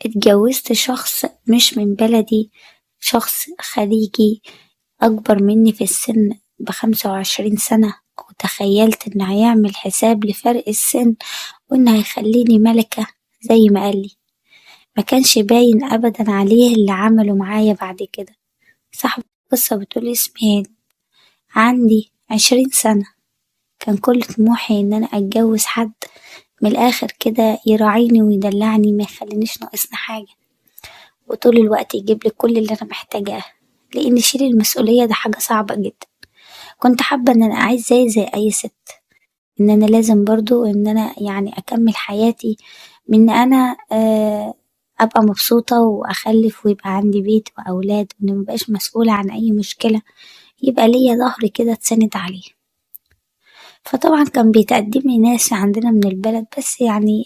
اتجوزت شخص مش من بلدي، شخص خليجي أكبر مني في السن ب25 سنة، وتخيلت إنه هيعمل حساب لفرق السن وإنه هيخليني ملكة زي ما قالي. ما كانش باين أبدا عليه اللي عمله معايا بعد كده. صاحبة القصة بتقول اسمي هند، عندي 20 سنة. كان كل طموحي إن أنا أتجوز حد من الآخر كده يراعيني ويدلعني، ما يخلينيش ناقصني حاجة، وطول الوقت يجيب لي كل اللي أنا محتاجاه، لأن شيل المسؤولية ده حاجة صعبة جدا. كنت حابة إن أنا أعيش زي أي ست، إن أنا لازم برضو إن أنا يعني أكمل حياتي من أنا أبقى مبسوطة وأخلف ويبقى عندي بيت وأولاد، وإن مبقاش مسؤولة عن أي مشكلة، يبقى ليا ظهر كده اتسند عليه. فطبعا كان بيتقدم لي ناس عندنا من البلد، بس يعني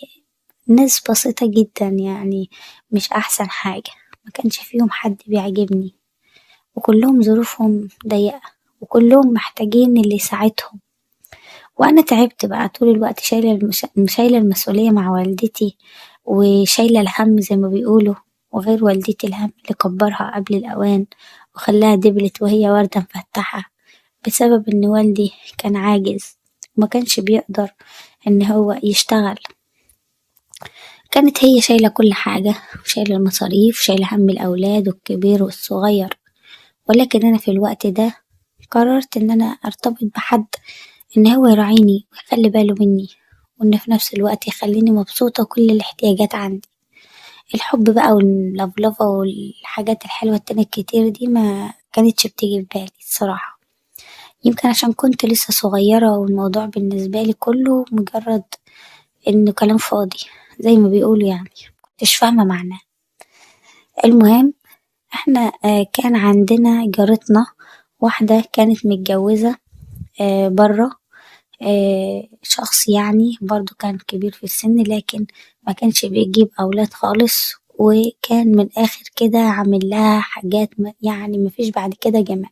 ناس بسيطة جدا، يعني مش أحسن حاجة، ما كانش فيهم حد بيعجبني، وكلهم ظروفهم ضيقة، وكلهم محتاجين اللي يساعدهم. وأنا تعبت بقى طول الوقت شايلة المسؤولية مع والدتي، وشايلة الهم زي ما بيقولوا، وغير والدتي الهم اللي كبرها قبل الأوان وخلاها دبلت وهي وردة مفتحة، بسبب إن والدي كان عاجز وما كانش بيقدر إن هو يشتغل. كانت هي شايلة كل حاجة، وشايلة المصاريف، وشايلة هم الأولاد والكبير والصغير. ولكن أنا في الوقت ده قررت إن أنا أرتبط بحد إن هو يراعيني ويخلي باله مني، وإن في نفس الوقت يخليني مبسوطة وكل الاحتياجات عندي. الحب بقى واللفلفة والحاجات الحلوة التانية الكتير دي ما كانتش بتيجي في بالي الصراحة، يمكن عشان كنت لسه صغيرة والموضوع بالنسبة لي كله مجرد إنه كلام فاضي زي ما بيقولوا، يعني مكنتش فاهمة معناه. المهم احنا كان عندنا جارتنا واحدة كانت متجوزة برا، شخص يعني برضو كان كبير في السن، لكن ما كانش بيجيب أولاد خالص، وكان من الآخر كده عامل لها حاجات يعني مفيش بعد كده جمال.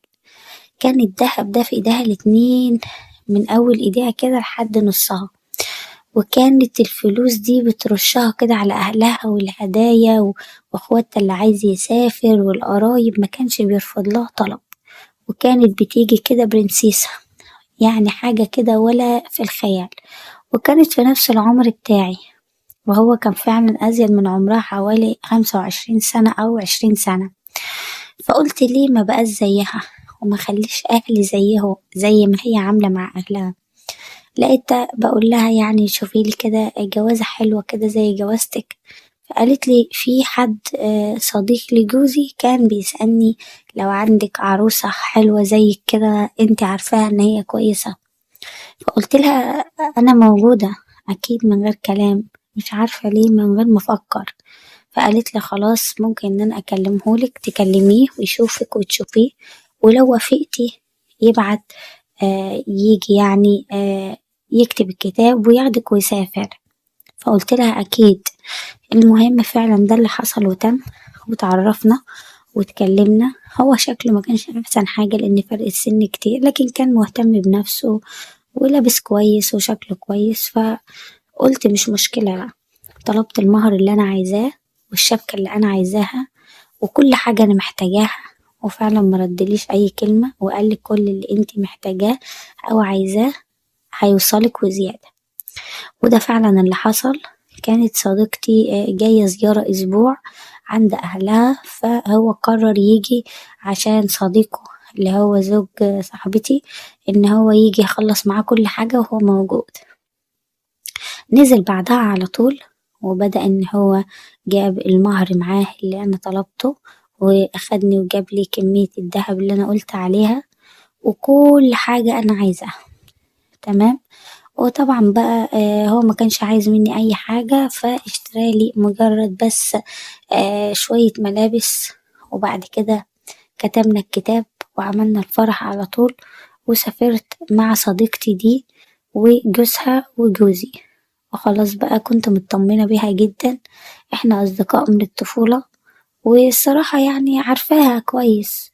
كان الدهب ده في ايديها الاتنين من أول ايديها كده لحد نصها، وكانت الفلوس دي بترشها كده على أهلها والهدايا واخواتها اللي عايز يسافر والقرايب، ما كانش بيرفض لها طلب، وكانت بتيجي كده برنسيسة، يعني حاجة كده ولا في الخيال. وكانت في نفس العمر بتاعي، وهو كان فعلا أزيد من عمرها حوالي 25 سنة أو 20 سنة. فقلت ليه ما بقاش زيها وما خليش أهلي زيه زي ما هي عاملة مع أهلها. لقيت بقول لها يعني شوفي لي كده جوازة حلوة كده زي جوازتك. فقالت لي في حد صديق لجوزي كان بيسألني لو عندك عروسة حلوة زي كده انت عارفاها ان هي كويسة. فقلت لها انا موجودة اكيد من غير كلام، مش عارفة ليه من غير ما افكر. فقالت لي خلاص ممكن ان انا اكلمهولك تكلميه ويشوفك وتشوفيه، ولو وافقتي يبعت يجي يعني يكتب الكتاب وياخدك ويسافر. فقلت لها اكيد. المهم فعلا ده اللي حصل وتم، وتعرفنا واتكلمنا. هو شكله ما كانش احسن حاجة لان فرق السن كتير، لكن كان مهتم بنفسه ولابس كويس وشكله كويس. فقلت مش مشكلة بقى، طلبت المهر اللي انا عايزاه والشبكة اللي انا عايزاها وكل حاجة انا محتاجاها، وفعلا ما ردليش اي كلمة، وقال لي كل اللي انتي محتاجاه او عايزاه هيوصلك وزيادة. وده فعلا اللي حصل. كانت صديقتي جاية زيارة أسبوع عند أهلها، فهو قرر يجي عشان صديقه اللي هو زوج صاحبتي إن هو يجي يخلص معاه كل حاجة وهو موجود. نزل بعدها على طول، وبدأ إن هو جاب المهر معاه اللي أنا طلبته، وأخدني وجاب لي كمية الذهب اللي أنا قلت عليها وكل حاجة أنا عايزاها. تمام. وطبعا بقى هو ما كانش عايز مني اي حاجة، فاشترى لي مجرد بس شوية ملابس، وبعد كده كتبنا الكتاب وعملنا الفرح على طول، وسافرت مع صديقتي دي وجوزها وجوزي. وخلاص بقى كنت مطمنة بيها جدا، احنا اصدقاء من الطفولة والصراحة يعني عارفاها كويس.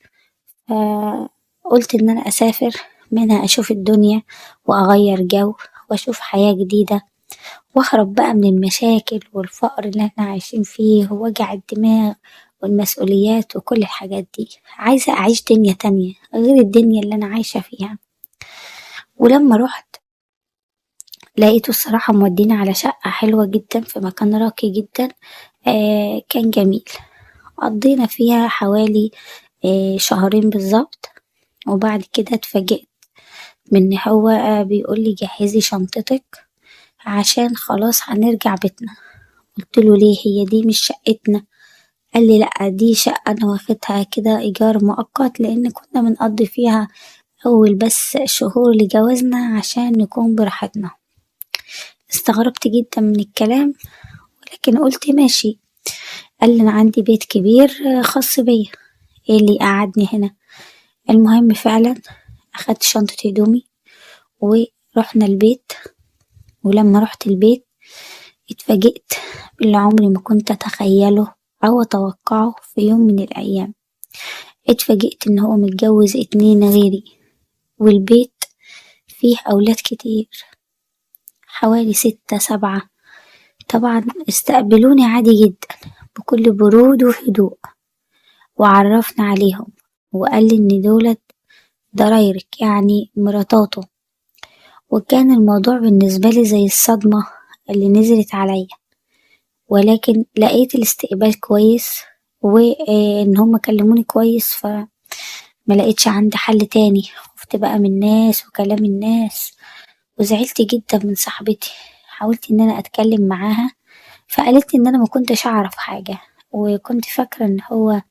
فقلت ان انا اسافر منها اشوف الدنيا واغير جو واشوف حياة جديدة، وأهرب بقى من المشاكل والفقر اللي احنا عايشين فيه ووجع الدماغ والمسؤوليات وكل الحاجات دي. عايزة أعيش دنيا تانية غير الدنيا اللي أنا عايشة فيها. ولما رحت لقيته الصراحة مودينا على شقة حلوة جدا في مكان راقي جدا، كان جميل. قضينا فيها حوالي شهرين بالظبط، وبعد كده اتفاجئت من إن هو بيقولي جهزي شنطتك عشان خلاص هنرجع بيتنا. قلت له ليه، هي دي مش شقتنا؟ قال لي لأ، دي شقة أنا واخدها كده إيجار مؤقت، لأن كنا بنقضي فيها أول بس شهور لجوازنا عشان نكون براحتنا. استغربت جدا من الكلام، ولكن قلت ماشي. قال لي أنا عندي بيت كبير خاص بيا، إيه اللي قعدني هنا؟ المهم فعلا أخدت شنطة هدومي ورحنا البيت. ولما رحت البيت اتفاجئت باللي عمري ما كنت أتخيله أو أتوقعه في يوم من الأيام. اتفاجئت إن هو متجوز 2 غيري، والبيت فيه أولاد كتير حوالي 6 7. طبعا استقبلوني عادي جدا بكل برود وهدوء، وعرفنا عليهم، وقال لي إن دولت ضرايرك يعني مراتاته. وكان الموضوع بالنسبة لي زي الصدمة اللي نزلت عليا، ولكن لقيت الاستقبال كويس وإن هم كلموني كويس، فما لقيتش عندي حل تاني. خفت بقى من الناس وكلام الناس، وزعلت جدا من صاحبتي. حاولت إن أنا أتكلم معاها، فقالت لي إن أنا ما كنتش أعرف حاجة، وكنت فاكرة إن هو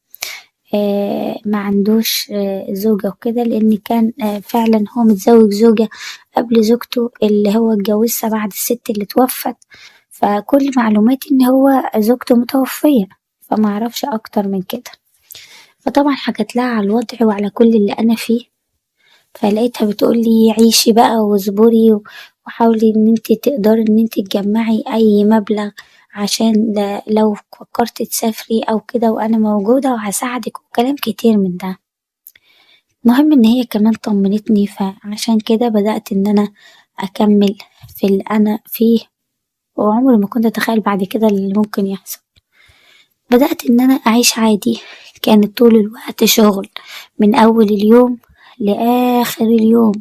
ما عندوش زوجة وكده، لأن كان فعلا هو متزوج زوجة قبل زوجته اللي هو اتجوزها بعد الست اللي توفت، فكل معلوماتي إن هو زوجته متوفية، فما أعرفش أكتر من كده. فطبعا حكت لها على الوضع وعلى كل اللي أنا فيه، فلقيتها بتقولي عيشي بقى واصبري وحاولي إن انتي تقدري إن انتي تجمعي أي مبلغ عشان لو فكرتي تسافري أو كده، وأنا موجودة وهساعدك وكلام كتير من ده. المهم إن هي كمان طمنتني، فعشان كده بدأت إن أنا أكمل في اللي أنا فيه، وعمري ما كنت أتخيل بعد كده اللي ممكن يحصل. بدأت إن أنا أعيش عادي، كانت طول الوقت شغل من أول اليوم لآخر اليوم.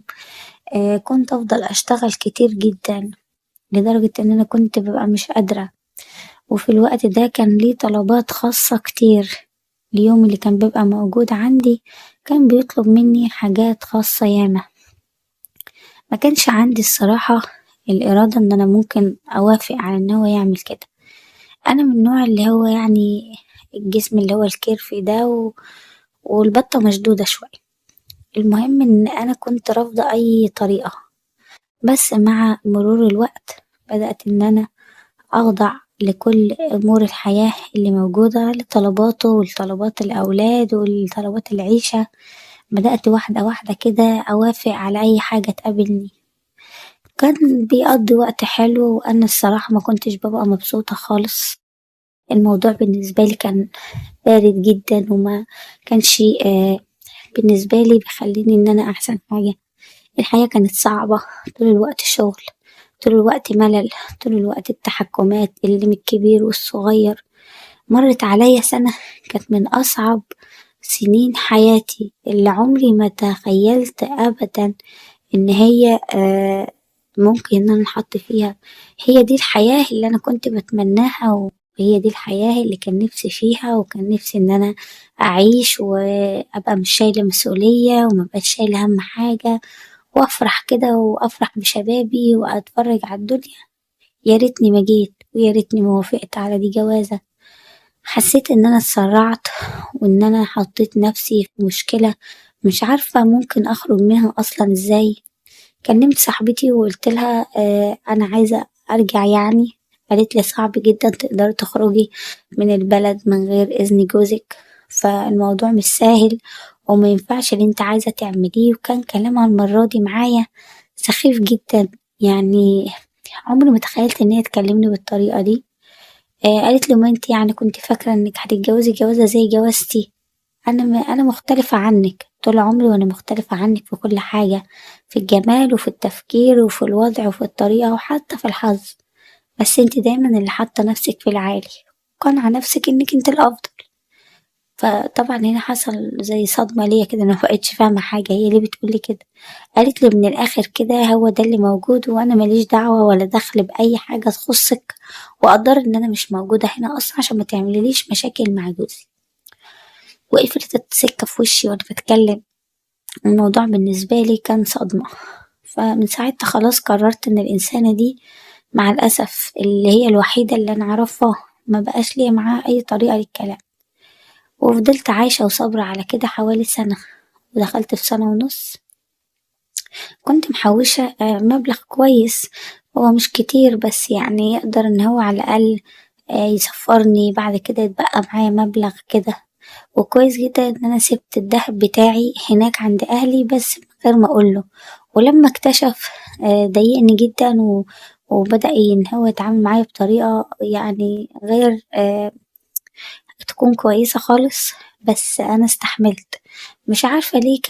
كنت أفضل أشتغل كتير جدا لدرجة إن أنا كنت ببقى مش قادرة. وفي الوقت ده كان ليه طلبات خاصة كتير. اليوم اللي كان بيبقى موجود عندي كان بيطلب مني حاجات خاصة ياما، ما كانش عندي الصراحة الإرادة إن أنا ممكن أوافق على إن هو يعمل كده. أنا من النوع اللي هو يعني الجسم اللي هو الكيرفي ده والبطة مشدودة شوية. المهم إن أنا كنت رافضة أي طريقة، بس مع مرور الوقت بدأت إن أنا أخضع لكل أمور الحياة اللي موجودة، لطلباته ولطلبات الأولاد ولطلبات العيشة. بدأت واحدة واحدة كده أوافق على أي حاجة تقابلني. كان بيقضي وقت حلو، وأنا الصراحة ما كنتش ببقى مبسوطة خالص. الموضوع بالنسبة لي كان بارد جدا، وما كانش بالنسبة لي بيخليني إن أنا أحسن حاجة. الحياة كانت صعبة، طول الوقت شغل، طول الوقت ملل، طول الوقت التحكمات اللي من الكبير والصغير. مرت عليا سنة كانت من أصعب سنين حياتي، اللي عمري ما تخيلت أبدا إن هي ممكن إن أنا أتحط فيها. هي دي الحياة اللي أنا كنت بتمناها، وهي دي الحياة اللي كان نفسي فيها، وكان نفسي إن أنا أعيش وأبقى مش شايلة مسؤولية ومبقاش شايلة هم حاجة، وأفرح كده وأفرح بشبابي وأتفرج على الدنيا. يا ريتني ما جيت، ويا ريتني ما وافقت على دي جوازة. حسيت إن أنا اتسرعت، وإن أنا حطيت نفسي في مشكلة مش عارفة ممكن أخرج منها أصلا إزاي. كلمت صاحبتي وقلت لها أنا عايزة أرجع يعني. قالت لي صعب جدا تقدري تخرجي من البلد من غير إذن جوزك، فالموضوع مش سهل وما ينفعش اللي انت عايزة تعمليه. وكان كلامها المرة دي معايا سخيف جدا، يعني عمري ما تخيلت ان هي تكلمني بالطريقة دي. قالت لي ما انت يعني كنت فاكرة انك هتتجوزي جوازة زي جوازتي، انا مختلفة عنك طول عمري، وانا مختلفة عنك في كل حاجة، في الجمال وفي التفكير وفي الوضع وفي الطريقة وحتى في الحظ. بس انت دايما اللي حاطة نفسك في العالي، قانعة نفسك انك انت الافضل. فطبعا هنا حصل زي صدمة ليا كده، انا مبقتش فاهمة حاجة، هي ليه بتقولي كده؟ قالت لي من الاخر كده هو ده اللي موجود، وانا ماليش دعوة ولا دخل باي حاجة تخصك، وقدر ان انا مش موجودة هنا اصلا عشان ما تعمليليش مشاكل مع جوزي. وقفلت السكة في وشي وانا بتكلم. الموضوع بالنسبة لي كان صدمة. فمن ساعتها خلاص قررت ان الانسانة دي مع الاسف اللي هي الوحيدة اللي انا اعرفها ما بقاش ليا معاها اي طريقة للكلام. وفضلت عايشة وصابرة على كده حوالي سنة، ودخلت في سنة ونص. كنت محوشة مبلغ كويس، هو مش كتير بس يعني يقدر ان هو على الاقل يسفرني بعد كده، يتبقى معايا مبلغ كده. وكويس جدا ان انا سبت الدهب بتاعي هناك عند اهلي بس من غير ما اقوله. ولما اكتشف ضايقني جدا، وبدأ ان هو يتعامل معايا بطريقة يعني غير تكون كويسة خالص، بس انا استحملت. مش عارفة ليه،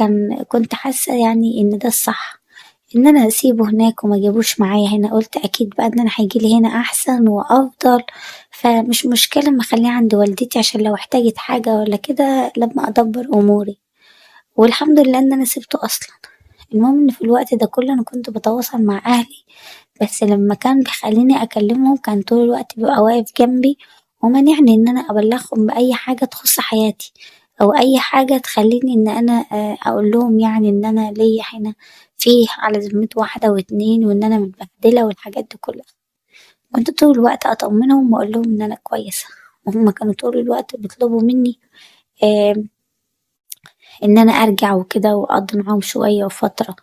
كنت حاسة يعني ان ده الصح، ان انا اسيبه هناك وما اجيبوش معايا هنا. قلت اكيد بقى ان انا هيجيلي هنا احسن وافضل، فمش مشكلة اما اخليه عند والدتي عشان لو احتاجت حاجة ولا كده لما ادبر اموري. والحمد لله ان انا سبته اصلا. المهم ان في الوقت ده كله انا كنت بتواصل مع اهلي، بس لما كان بيخليني اكلمهم كان طول الوقت بيبقى واقف جنبي ومانعني ان انا ابلغهم باي حاجة تخص حياتي او اي حاجة تخليني ان انا اقول لهم يعني ان انا ليا هنا فيه على ذمة واحدة واتنين وان انا متبهدلة والحاجات دي كلها. كنت طول الوقت اطمنهم واقول لهم ان انا كويسة، وهم كانوا طول الوقت بيطلبوا مني ان انا ارجع وكده واقضي معاهم شوية وفترة.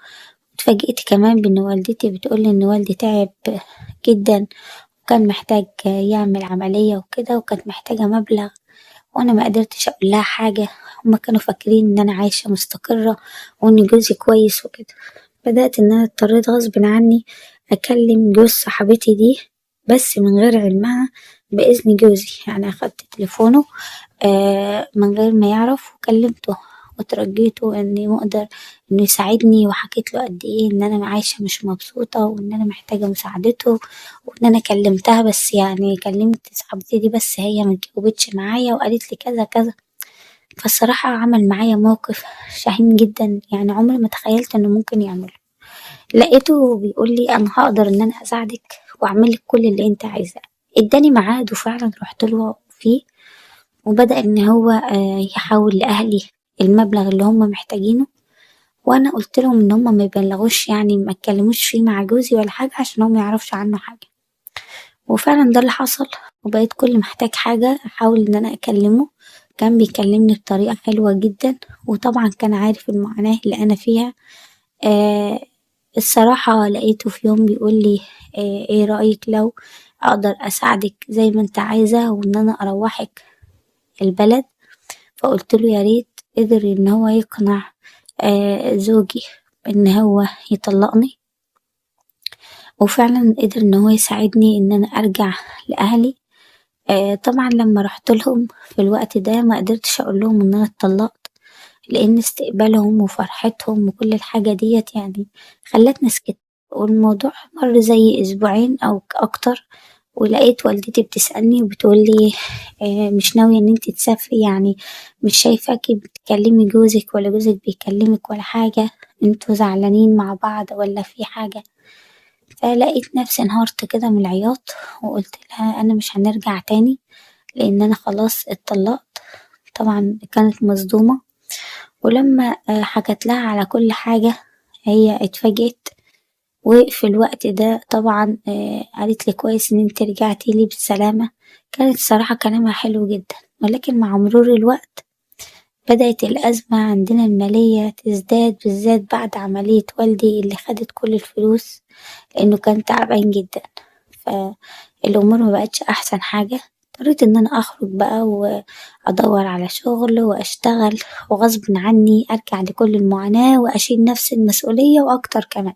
اتفاجئت كمان بان والدتي بتقولي ان والدي تعب جدا وكان محتاج يعمل عملية وكده، وكانت محتاجة مبلغ، وانا ما قدرتش اقول لها حاجة. هما كانوا فاكرين ان انا عايشة مستقرة وان جوزي كويس وكده. بدأت ان انا اضطريت غصب عني اكلم جوز صاحبتي دي بس من غير علمها بإذن جوزي، يعني اخدت تليفونه من غير ما يعرف وكلمته وترجيته اني مقدر انه يساعدني، وحكيت له قد ايه ان انا عايشة مش مبسوطة وان انا محتاجة مساعدته، وان انا كلمتها بس يعني كلمت صاحبتي دي بس هي ما جاوبتش معايا وقالت لي كذا كذا. فالصراحة عمل معايا موقف شهيم جدا، يعني عمري ما تخيلت انه ممكن يعمله. لقيته بيقول لي انا هقدر ان انا اساعدك واعمل لك كل اللي انت عايزاه. اداني ميعاد وفعلا رحت له فيه، وبدأ ان هو يحول لاهلي المبلغ اللي هم محتاجينه، وانا قلت لهم ان هم ما يبلغوش، يعني ما يتكلموش فيه مع جوزي ولا حاجة عشان هو ما يعرفش عنه حاجة. وفعلا ده اللي حصل، وبقيت كل ما احتاج حاجة احاول ان انا اكلمه. كان بيكلمني بطريقة حلوة جدا، وطبعا كان عارف المعاناة اللي انا فيها. الصراحة لقيته في يوم بيقول لي ايه رأيك لو اقدر اساعدك زي ما انت عايزة وان انا اروحك البلد؟ فقلت له يا ريت. قدر ان هو يقنع زوجي ان هو يطلقني، وفعلا قدر ان هو يساعدني ان انا ارجع لاهلي. طبعا لما رحت لهم في الوقت ده ما قدرتش اقول لهم ان انا اتطلقت، لان استقبالهم وفرحتهم وكل الحاجة ديت يعني خلتني اسكت. والموضوع مر زي اسبوعين او اكتر، ولقيت والدتي بتسألني وبتقولي مش ناوية ان انت تسافري، يعني مش شايفاكي بتكلمي جوزك ولا جوزك بيكلمك ولا حاجة، انتوا زعلانين مع بعض ولا في حاجة؟ فلقيت نفسي انهارت كده من العياط، وقلت لها انا مش هنرجع تاني لان انا خلاص اتطلقت. طبعا كانت مصدومة، ولما حكت لها على كل حاجة هي اتفاجئت. وفي الوقت ده طبعا قالت لي كويس ان انت رجعتي لي بالسلامة. كانت الصراحة كلامها حلو جدا، ولكن مع مرور الوقت بدأت الأزمة عندنا المالية تزداد، بالذات بعد عملية والدي اللي خدت كل الفلوس لأنه كان تعبان جدا، فالأمور ما بقتش أحسن حاجة. اضطريت إن أنا أخرج بقى وأدور على شغل وأشتغل، وغصب عني أرجع لكل المعاناة وأشيل نفس المسؤولية وأكتر كمان.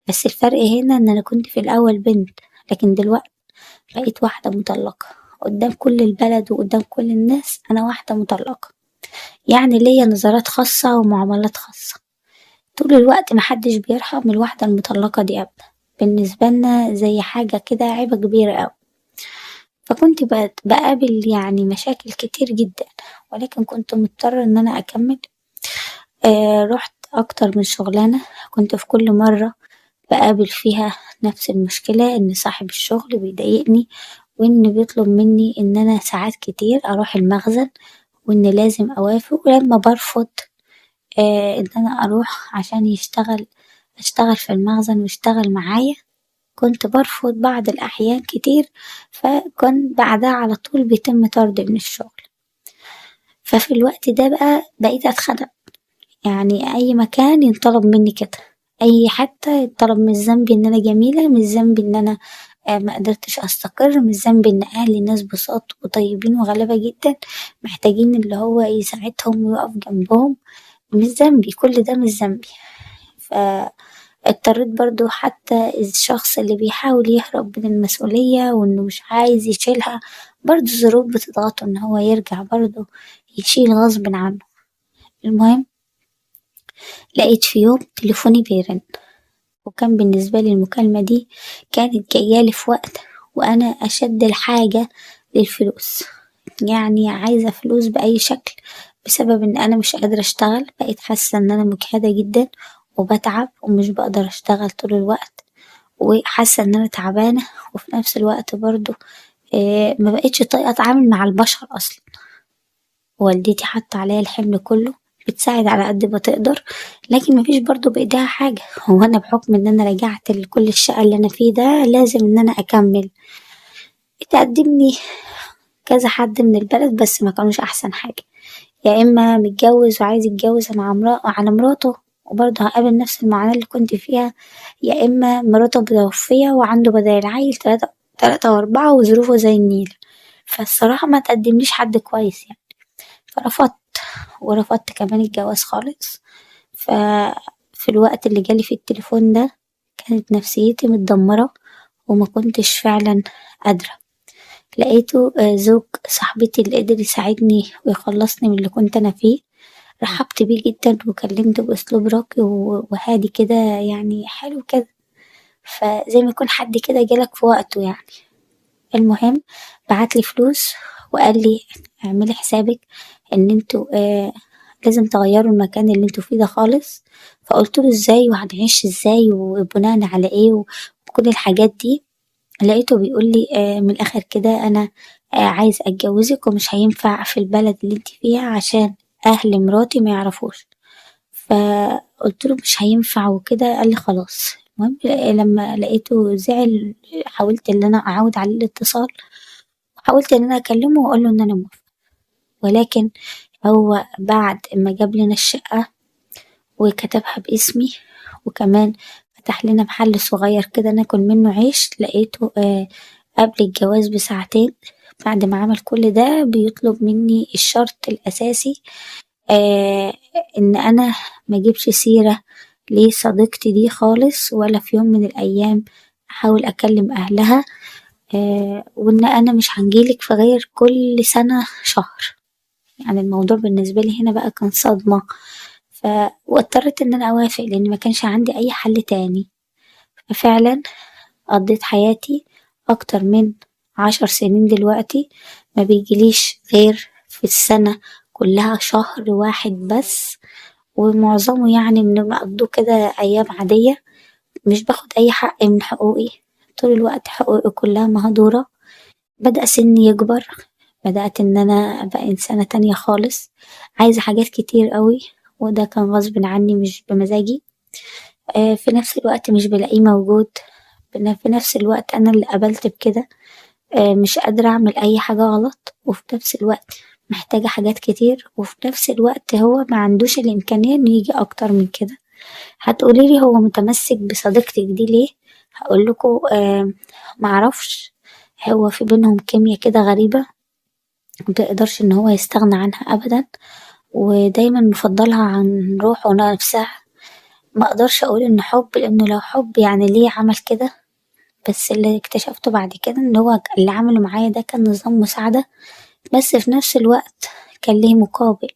بس الفرق هنا إن أنا كنت في الأول بنت، لكن دلوقتي بقيت واحدة مطلقة قدام كل البلد وقدام كل الناس. أنا واحدة مطلقة، يعني ليا نظرات خاصة ومعاملات خاصة. طول الوقت محدش بيرحم الواحدة المطلقة دي أبدا. بالنسبة لنا زي حاجة كده عيبة كبيرة أوي. فكنت بقابل يعني مشاكل كتير جدا، ولكن كنت مضطرة إن أنا أكمل. رحت أكتر من شغلانة، كنت في كل مرة بقابل فيها نفس المشكلة، إن صاحب الشغل بيضايقني وإن بيطلب مني إن أنا ساعات كتير أروح المخزن وإن لازم أوافق، ولما برفض إن أنا أروح عشان أشتغل في المخزن ويشتغل معايا، كنت برفض بعض الأحيان كتير، فكان بعدها على طول بيتم طردي من الشغل. ففي الوقت ده بقى بقيت أتخنق، يعني أي مكان ينطلب مني كده، أي حتة يطلب، مش ذنبي إن أنا جميلة، مش ذنبي إن أنا ما قدرتش أستقر، مش ذنبي إن أهلي ناس بساط وطيبين وغلابة جدا محتاجين اللي هو يساعدهم ويقف جنبهم، مش ذنبي، كل ده مش ذنبي. فاضطريت برضو حتى الشخص اللي بيحاول يهرب من المسؤولية وإنه مش عايز يشيلها، برضو الظروف بتضغطه إن هو يرجع برضو يشيل غصب عنه. المهم لقيت في يوم تليفوني بيرن، وكان بالنسبة لي المكالمة دي كانت جايالي في وقت وأنا أشد الحاجة للفلوس، يعني عايزة فلوس بأي شكل، بسبب إن أنا مش قادرة أشتغل، بقيت حاسة إن أنا مجهدة جدا وبتعب ومش بقدر أشتغل طول الوقت، وحاسة إن أنا تعبانة، وفي نفس الوقت برضو ما بقيتش طايقة أتعامل مع البشر أصلا. والدتي حاطة عليا الحمل كله، بتساعد على قد ما تقدر، لكن مفيش برضو بإيديها حاجة. هو أنا بحكم إن أنا رجعت لكل الشقة اللي أنا فيه ده لازم إن أنا أكمل. اتقدمني كذا حد من البلد بس ما كانوش أحسن حاجة، يا إما متجوز وعايز يتجوز على مراته وبرضه هقابل نفس المعاناة اللي كنت فيها، يا إما مراته متوفية وعنده بدل العيل 3 و4 وظروفه زي النيل. فالصراحة ما تقدمليش حد كويس يعني، فرفضت، ورفضت كمان الجواز خالص. ففي الوقت اللي جالي في التليفون ده كانت نفسيتي متدمرة وما كنتش فعلا قادرة. لقيته زوج صاحبتي اللي قدر يساعدني ويخلصني من اللي كنت أنا فيه. رحبت بيه جدا وكلمته بأسلوب راقي وهادي كده، يعني حلو كده، فزي ما يكون حد كده جالك في وقته يعني. المهم بعتلي فلوس وقال لي اعملي حسابك ان انتوا لازم تغيروا المكان اللي انتوا فيه ده خالص. فقلت له ازاي وهنعيش ازاي وبناء على ايه وكل الحاجات دي. لقيته بيقول لي من الاخر كده انا عايز اتجوزك ومش هينفع في البلد اللي انت فيها عشان اهل مراتي ما يعرفوش. فقلت له مش هينفع وكده، قال لي خلاص. المهم لما لقيته زعل حاولت ان انا اعود عليه الاتصال، وحاولت ان انا اكلمه واقول له ان انا موافقه، ولكن هو بعد ما جاب لنا الشقه وكتبها باسمي وكمان فتح لنا محل صغير كده ناكل منه عيش، لقيته قبل الجواز بساعتين بعد ما عمل كل ده بيطلب مني الشرط الأساسي إن أنا ما اجيبش سيرة لصديقتي دي خالص، ولا في يوم من الأيام أحاول أكلم أهلها، وإن أنا مش هنجيلك في غير كل سنة شهر. يعني الموضوع بالنسبة لي هنا بقى كان صدمة، واضطريت إن أنا أوافق لأن ما كانش عندي أي حل تاني. ففعلا قضيت حياتي أكتر من 10 سنين دلوقتي ما بيجيليش غير في السنة كلها شهر واحد بس، ومعظمه يعني بنقضوه كده أيام عادية، مش باخد أي حق من حقوقي، طول الوقت حقوقي كلها مهدورة. بدأ سني يكبر، بدأت إن أنا أبقى إنسانة تانية خالص، عايزة حاجات كتير قوي، وده كان غصب عني مش بمزاجي. في نفس الوقت مش بلاقيه موجود، في نفس الوقت أنا اللي قبلت بكده، مش قادرة أعمل أي حاجة غلط، وفي نفس الوقت محتاجة حاجات كتير، وفي نفس الوقت هو ما عندوش الإمكانية إنه يجي أكتر من كده. هتقوليلي هو متمسك بصديقتك دي ليه؟ هقولكوا معرفش، هو في بينهم كيميا كده غريبة مبيقدرش إن هو يستغنى عنها أبدا، ودايما مفضلها عن روحه نفسها. ما اقدرش اقول ان حب، لانه لو حب يعني ليه عمل كده، بس اللي اكتشفته بعد كده ان هو اللي عمله معايا ده كان نظام مساعدة، بس في نفس الوقت كان ليه مقابل،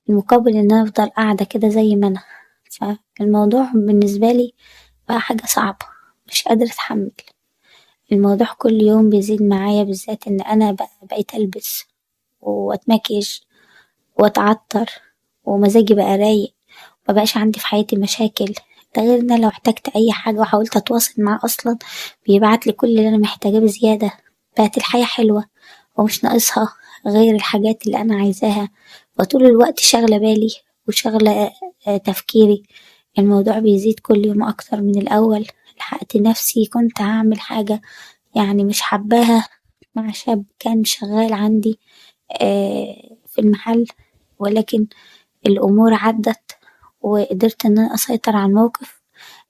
المقابل ان انا افضل قاعدة كده زي ما انا. فالموضوع بالنسبة لي بقى حاجة صعبة، مش قادرة أتحمل الموضوع. كل يوم بيزيد معايا، بالذات إن أنا بقيت ألبس وأتمكيج وأتعطر ومزاجي بقى رايق، مبقاش عندي في حياتي مشاكل. ده غير إن أنا لو احتجت أي حاجة وحاولت أتواصل معاه أصلا بيبعتلي كل اللي أنا محتاجاه بزيادة. بقت الحياة حلوة ومش ناقصها غير الحاجات اللي أنا عايزاها، وطول الوقت شاغلة بالي وشاغلة تفكيري. الموضوع بيزيد كل يوم أكتر من الأول. لحقت نفسي كنت هعمل حاجة يعني مش حباها مع شاب كان شغال عندي في المحل، ولكن الأمور عدت وقدرت إن أنا أسيطر على الموقف.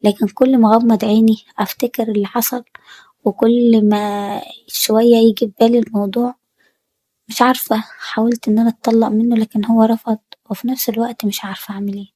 لكن كل ما أغمض عيني أفتكر اللي حصل، وكل ما شوية يجي في بالي الموضوع. مش عارفة، حاولت إن أنا أتطلق منه لكن هو رفض، وفي نفس الوقت مش عارفة أعمل إيه.